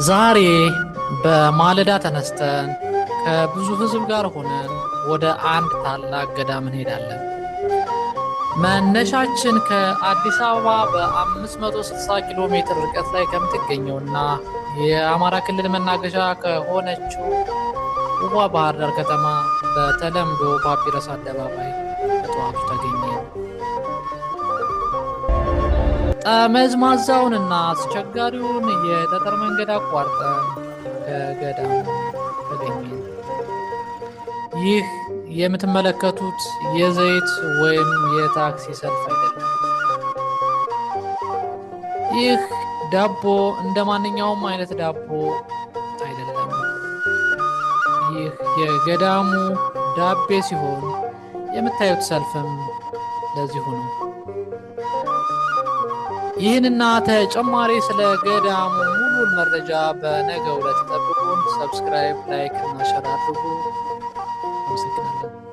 ዛሬ በማለዳ ተነስተን ከብዙ ሕዝብ ጋር ሆነን ወደ አንድ ታላቅ ገዳም እንሄዳለን። መነሻችን ከአዲስ አበባ በ560 ኪሎ ሜትር ርቀት ላይ ከምትገኘውና የአማራ ክልል መናገሻ ከሆነችው ውቧ ባህር ዳር ከተማ በተለምዶ ፓፒረስ አደባባይ በጠዋቱ ተገኘ። ጠመዝማዛውንና አስቸጋሪውን የጠጠር መንገድ አቋርጠን ከገዳሙ ተገኘን። ይህ የምትመለከቱት የዘይት ወይም የታክሲ ሰልፍ አይደለም። ይህ ዳቦ እንደ ማንኛውም አይነት ዳቦ አይደለም። ይህ የገዳሙ ዳቤ ሲሆን የምታዩት ሰልፍም ለዚሁ ነው። ይህንና ተጨማሪ ስለ ገዳሙ ሙሉን መረጃ በነገው ዕለት ጠብቁን። Subscribe፣ like እና share አድርጉ። አመሰግናለን።